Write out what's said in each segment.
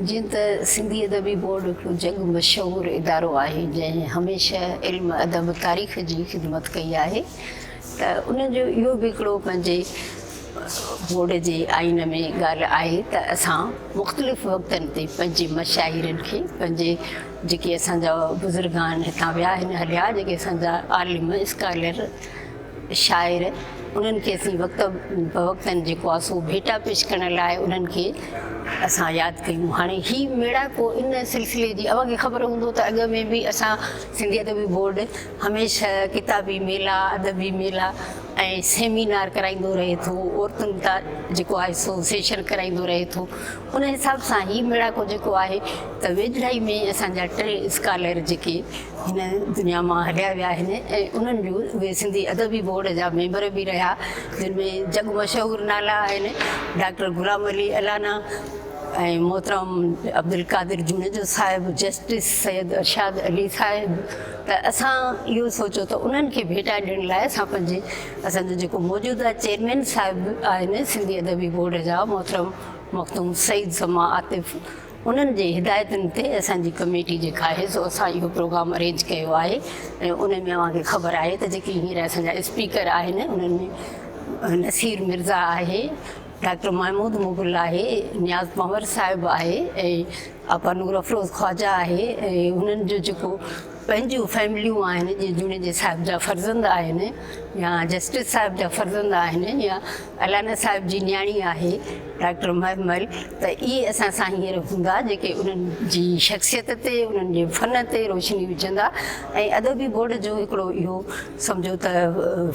جيئن ته سنڌي ادبي بورڊ هڪڙو جڳ مشهور ادارو آهي، جنهن هميشه علم، ادب، تاريخ جي خدمت ڪئي آهي ته ان جو اهو به هڪڙو پنهنجي بورڊ جي آئين ۾ ڳالهه آهي ته اسان مختلف وقتن تي پنهنجي مشاهيرن کي پنهنجي جيڪي اسان جا بزرگان هتان ويا آهن هليا جيڪي اسان جا عالم اسڪالر شاعر انهن کي اسين وقت بوقتن جيڪو آهي سو ڀيٽا پيش ڪرڻ لاء انهن کي اسان ياد ڪيون. هاڻي هي ميڙاڪو ان سلسلي جي اوهان کي خبر هوندو ته اڳ ۾ به اسان سنڌي ادبي بورڊ هميشه ڪتابي ميلا، ادبي ميلا ۽ سيمينار ڪرائيندو رهي ٿو، عورتن تان جيڪو آهي سو سيشن ڪرائيندو رهي ٿو. ان حساب سان هي ميڙاڪو جيڪو آهي ته ويجهڙائي ۾ اسان جا ٽي اسڪالر جيڪي هن دنيا مان هليا ويا آهن ۽ انهن جون اهي سنڌي ادبي بورڊ جا ميمبر به رهيا جن ۾ جڳ مشهور نالا آهن ڊاڪٽر غلام علي الانا ۽ محترم عبدالقادر جوڻيجو صاحب جسٽس سيد ارشاد علي صاحب ته اسان اهو سوچيو ته انهن کي ڀيٽا ڏيڻ لاء اسان پنهنجي اسان جو جيڪو موجوده چيئرمين صاحب آهن سنڌي ادبي بورڊ جا محترم مخدوم سعيد زمان عاطف انهن جي هدايتن تي اسان جي ڪميٽي جيڪا آهي سو اسان اهو پروگرام ارينج ڪيو آهي ۽ ان ۾ اوهان کي خبر آهي ته جيڪي هينئر اسان جا اسپيڪر آهن انهن ۾ نصير مرزا آهي، ڊاڪٽر محمود مغل آهي، نياز پنهور صاحب آهي ۽ آپا نور افروز خواجه آهي ۽ انهن جو جيڪو پنهنجون فيمليون آهن جيئن جوڻيجي صاحب جا فرزند آهن يا جسٽس صاحب جا فرزند آهن يا الانا صاحب جي نياڻي آهي ڊاڪٽر مهمل ته اهي اسان سان هينئر هوندا جيڪي انهن جي شخصيت تي انهن جي فن تي روشني وجهندا ۽ ادبي بورڊ جو هڪڙو اهو سمجهو ته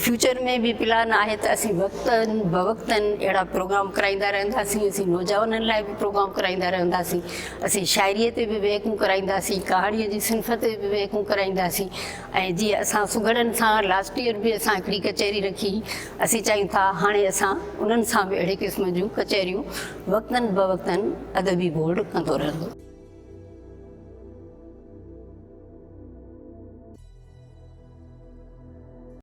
فيوچر ۾ به پلان آهي ته اسين وقتن بوقتن اهڙا پروگرام ڪرائيندا رهنداسين اسين نوجوانن لاء به پروگرام ڪرائيندا رهنداسين اسين شاعريء تي به ويهڪون ڪرائينداسين، ڪهاڻيء جي صنف تي به ويهڪون ڪرائينداسين ۽ جيئن اسان سگهڙن سان لاسٽ ايئر به اسان هڪڙي ڪچهري رکي هئي، اسين چاهيون ٿا هاڻي اسان انهن سان به اهڙي قسم جون ڪچهريون وقتن بوقتن ادبي بورڊ ڪندو رهندو.